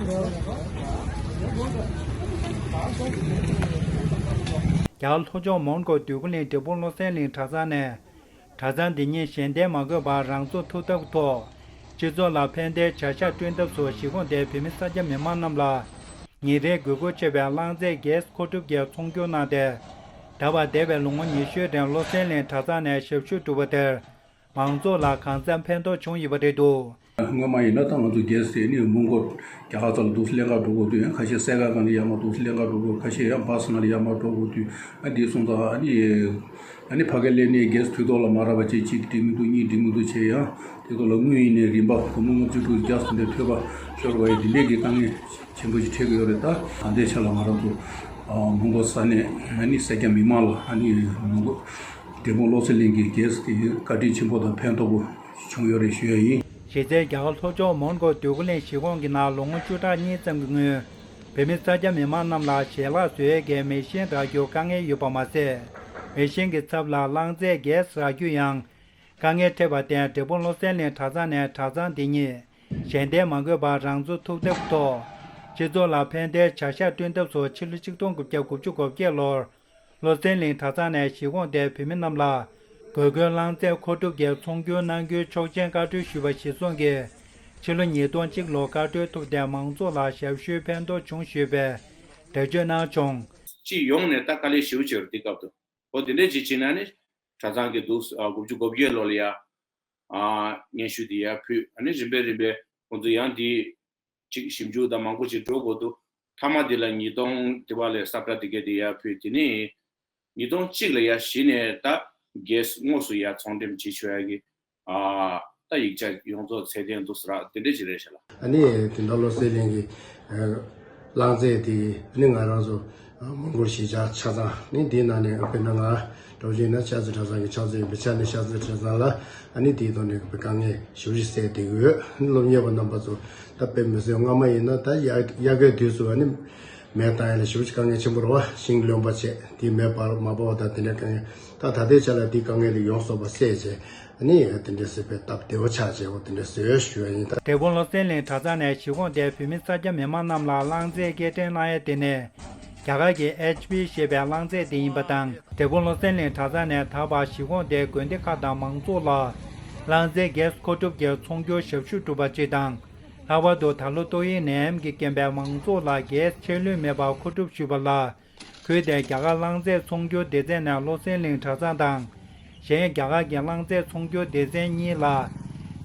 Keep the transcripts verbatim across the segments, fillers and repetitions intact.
རྒྱ་གར་ལྷོ་ཕྱོགས་མོན་གྷོ་འདོད་རྒུ་གླིང་འབྲས་སྤུངས་བློ་གསལ་གླིང་གྲྭ་ཚང་ནས། གྲྭ་ཚང་འདི་ཉིད་གཞན་བརྟེན་མ་དགོས་པར་རང་ཚུགས་ཐུབ་ཐབས་ཐོག་སྤྱི་ཚོགས་ལ་ཕན་བདེའི་བྱ་གཞག་བསྐྲུན་ཐབས་སུ་གཞིས་ཁོངས་དེའི་བོད་མི་གསར་སྐྱེས་མི་མང་རྣམས་ལ་ཉིན་རེའི་དགོས་མཁོ་ཆེ་བའི་རླངས་རྫས་གེ་སི་མཁོ་སྒྲུབ་ཀྱི་ཚོང་སྒྱུར་གནང་སྟེ། ད་བར་འདས་པའི་ལོ་ངོ་ཉི་ཤུའི་རིང་བློ་གསལ་གླིང་གྲྭ་ཚང་ནས་ཞབས་ཞུ་བསྒྲུབས་པ་དེར། མང་ཚོགས་ལ་གང་འཚམ་ཕན་ཐོགས་བྱུང་ཡོད་པ་རེད་འདུག། སྔོན་མ་ཡིན་ན་ད་ང་ཚོ་གེ་སི་དེ་ནི་མོན་གྷོ་རྒྱ་གར་ཚོ་ལ་འདུག་སེ་ལེན་གར་འགྲོ་དགོས་དུས། ཡང་ཁ་ཤས་སའི་གལ་གང་ལ་ཡར་མར་འདུག་སེ་ལེན་གར་འགྲོ་དགོས། ཁ་ཤས་ཡང་བྷ་སི་ནང་ལ་ཡར་མར་འགྲོ་དགོས་དུས། ཨ་འདི་སོང་ཙང་ཨ་ནི་ཨ་ནི་ཕ་གིར་སླེབས་ནས་གེ་སི་དུས་ཐོག་ལ་མ་རག་པ་བྱས། གཅིག་འགྲིག་མི་འདུག་གཉིས་འགྲིག་མི་འདུག་བྱས། ཡང་དེ་ཚོ་ལ་དངུལ་ཡིན་ནའི་རིན་པ་སྒོར་མོ་ལྔ་བཅུ་དྲུག་བརྒྱ་ཙམ་དེ་ཐོལ་པ་ཤོར་བ་ཡིན། འདི་འདྲས་ཀྱི་དཀའ་ངལ་ཆེན་པོ་ཞིག་འཕྲད་ཀྱི་ཡོད་རེད། ད་ད་ལྟའི་ཆ་ལ་ང་རང་ཚོ་ཨ་མོན་གྷོ་ས་གནས་ཨ་ནི་གསར་སྐྱེས་མི་མང་ལ་ཨ་ནི་མོན་གྷོ་འབྲས་སྤུངས་བློ་གསལ་གླིང་གི་གེ་སི་དེ་བཀའ་དྲིན་ཆེན་པོ་དང་ཕན་ཐོགས་པོ་བྱུང་ཡོད་རེད་ཞུ་ཡ་ཡིན། གཞི་རྩའི་རྒྱ་གར་ལྷོ་ཕྱོགས་མོན་གྷོ་འདོད་རྒུ་གླིང་གཞིས་ཁོངས་ཀྱི་ནང་ལོ་ངོ་བཅུ་ཕྲག་གཉིས་ཙམ་གྱི་སྔོན། བོད་མི་གསར་སྐྱེས་མི་མང་རྣམས་ལ་ཞལ་ལག་བཟོ་ཡས་ཀྱི་མེ་ཤིན་རག་རྒྱུར་དཀའ་ངལ་ཡོད་པ་མ་ཟད། མེ་ཤིན་གྱི་ཚབ་ལ་རླངས་རྫས་གེ་སི་རག་རྒྱུ་ཡང་དཀའ་ངལ་འཕྲད་པར་བརྟེན། འབྲས་སྤུངས་བློ་གསལ་གླིང་གྲྭ་ཚང་ནས་གྲྭ་ཚང་འདི་ཉིད་གཞན་བརྟེན་མ་དགོས་པར་རང་འཚོ་ཐུབ་ཐབས་ཐོག་སྤྱི་ཚོགས་ལ་ཕན་བདེའི་བྱ་གཞག་བསྐྲུན་ཐབས་སུ་ཕྱི་ལོ་ཆིག་སྟོང་དགུ་བརྒྱ་དགུ་བཅུ་གོ་བརྒྱད་ལོར། བློ་གསལ་གླིང་གྲྭ་ཚང་ནས་གཞིས་ཁོངས་དེའི་བོད་མི་རྣམས་ལ་དགོས་མཁོའི་རླངས་རྫས་མཁོ་སྒྲུབ་ཀྱི་ཚོང་སྒྱུར་གནང་རྒྱུའི་ཆོག་མཆན་བཀའ་འཁྲོལ་ཞུས་པ་གཞིར་བཟུང་གིས། ཕྱི་ལོ་ཉིས་སྟོང་གཅིག་ལོར་བཀའ་འཁྲོལ་ཐོབ་སྟེ། མང་ཚོགས་ལ་ཞབས་ཞུའི་ཕན་ཐོགས་བྱུང་ཞུས་པའི་འགྲེལ་བརྗོད་གནང་བྱུང་། སྤྱི་ཡོངས་ནས་ད་དཀའ་ལས་ཞེ་པོ་ཅིག་ཡོད་རེད། དེ་སྐབས་དུ་འོ་དེ་འདྲས་ཅིག་བྱས་ན་ནི། གྲྭ་ཚང་གི་འདུག་ཨ་དགུ་བཅུ་གོ་བརྒྱད་ལོ་ལ་ཡ་ཨ་སྙན་ཞུ་དེ་ཡར་ཕུལ། ཨ་ནི་རིམ་པས་རིམ་པས་ཁོང་ཚོ་ཡང་དེ་ཅིག་ཞིབ་འཇུག་དང་མང་པོ་ཅིག་འགྲོ་དགོས་འདུག་མཐའ་མ་དེ་ལ་ཉིས་སྟོང་དེ་བ་ལས་ས་ཁྲ་དེ་གས་དེ་ཡར་ཕུལ། དེ་ནས་ཉིས་སྟོང་གཅིག་ལ་ཡར་གཞི་ནས་ད་གེ་སི་དངོས་སུ་ཡར་ཚོང་འགྲེམས་བྱེད་ཆོག་ཡ་གི་ཨ་ད་ཡིག་ཆ་ཡོངས་རྫོགས་ཚད་ལྡན་འདུག་ཟེར་ར་དེ་འདྲས་ཅིག་རེད་ཤག་ལ། ཨ་ནི་དེ་འདྲ་བློ་གསལ་གླིང་གི་ཨ་རླངས་རྫས་དེ་ཨ་ནི་ང་རང་ཚོ་ཨ་མོན་གྷོ་གཞིས་ཆགས་ཆ་ཚང་ནི་དེའི་ནང་ནས་དཔེར་ན་ང་འདྲ་བོ་ཅིག་ཡིན་ན་ཤར་རྩེ་གྲྭ་ཚང་གི་ཕྱག་མཛོད་ཡིན་པའི་ཆ་ནས་ཤར་རྩེ་གྲྭ་ཚང་ལ་ཨ་ནི་དེའི་ཐོག་ནས་དཀའ་ངལ་ཞེ་པོ་ཅིག་སེལ་བསྡད་ཀྱི་ཡོད། ཨ་ནི་སློབ་གཉེར་བ་རྣམ་པ་ཚོ་ད་དཔེ་མི་སྲིད་སྔ་མ་ཡིན་ན་ད་དབྱར་དབྱར་ཁའི་དུས་སུ་ཨ་ནི་མེ་བཏང་ཡ་ལ་ཞེ་པོ་ཅིག་དཀའ་ངལ་ཆེན་པོ་རེད་བ། ཤིང་རློན་པ་བྱས་དེ་མེ་འབར་མ་འབར་བ་དང་དེ་འདྲའི་དཀའ་ངལ། ད་ད་ལྟའི་ཆ་ལ་དེའི་དཀའ་ངལ་དེ་ཡོངས་རྫོགས་པ་སེལ་བྱས། ཨ་ནི་དེ་འདྲའི་སྲིད་པའི་སྟབས་བདེ་བོ་ཆགས་བྱས་འོ་དེ་འདྲ་བཟོས་ཞུ་བ་ཡིན་ད། འབྲས་སྤུངས་བློ་གསལ་གླིང་གྲྭ་ཚང་ནས་གཞིས་ཁོངས་དེའི་བོད་མི་གསར་སྐྱེས་མི་མང་རྣམས་ལ་རླངས་རྫས་སྐྱེལ་འདྲེན་གནང་ཡས་དེ་ནི་རྒྱ་གར་གྱི་ཨེཆ་པི་ཞེས་པའི་རླངས་རྫས་དེ་ཡིན་པ་དང་། འབྲས་སྤུངས་བློ་གསལ་གླིང་གྲྭ་ཚང་ནས་ད་བར་གཞིས་ཁོངས་དེའི་དགོན་སྡེ་ཁག་དང་མང་ཚོགས་ལ་རླངས་རྫས་གེ་སི་མཁོ་སྒྲུབ་ཀྱི་ཚོང་སྒྱུར་ཞབས་ཞུ་བསྒྲུབས་པ་བཅས་དང་། ལྷག་པར་དུ་ད་ལོ་ཏོག་དབྱིབས་ནད་ཡམས་ཀྱི་རྐྱེན་པས་མང་ཚོགས་ལ་གེ་སི་ཆད་ལུས་མེད་པར་མཁོ་སྒྲུབ་ཞུས་པ་ལ། ཁུལ་དེའི་རྒྱ་གར་རླངས་རྫས་ཚོང་སྒྱུར་སྡེ་ཚན་ནས་བློ་གསལ་གླིང་གྲྭ་ཚང་དང་། གཞན་རྒྱ་གར་གྱི་རླངས་རྫས་ཚོང་སྒྱུར་སྡེ་ཚན་གཉིས་ལ་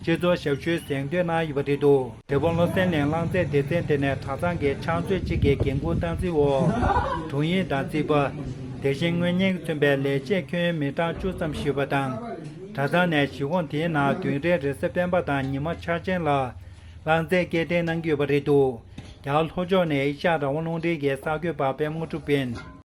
སྤྱི་ཚོགས་ཞབས་ཞུའི་གཟེངས་བསྟོད་གནང་ཡོད་པ་རེད་འདུག། འབྲས་སྤུངས་བློ་གསལ་གླིང་རླངས་རྫས་སྡེ་ཚན་དེ་ནས་གྲྭ་ཚང་གི་ཕྱག་མཛོད་གཅིག་གིས་འགན་འཁུར་སྟངས་འཛིན་འོག་དུང་དབྱིབས་དང་རྩིས་པ། དེ་བཞིན་དངོས་གཉེར་མཚོན་པའི་ལས་བྱེད་ཁྱོན་མི་གྲངས་བཅུ་ཙམ་ཞུགས་པ་དང་། གྲྭ་ཚང་ནས་གཞིས་ཁོངས་དེའི་ནང་བདུན་རེའི་རེས་གཟའ་སྤེན་པ་དང་ཉི་མ་འཆར་ཅན་ལ་རླངས་རྫས་སྐྱེལ་འདྲེན་གནང་གི་ཡོད་པ་རེད་འདུག། རྒྱ་གར་ལྷོ་ཕྱོགས་ནས་ཨེ་ཤ་ཡ་རང་དབང་རླུང་འཕྲིན་གྱི་གསར་འགོད་པ་པད་མ་དངོས་གྲུབ་ཡིན།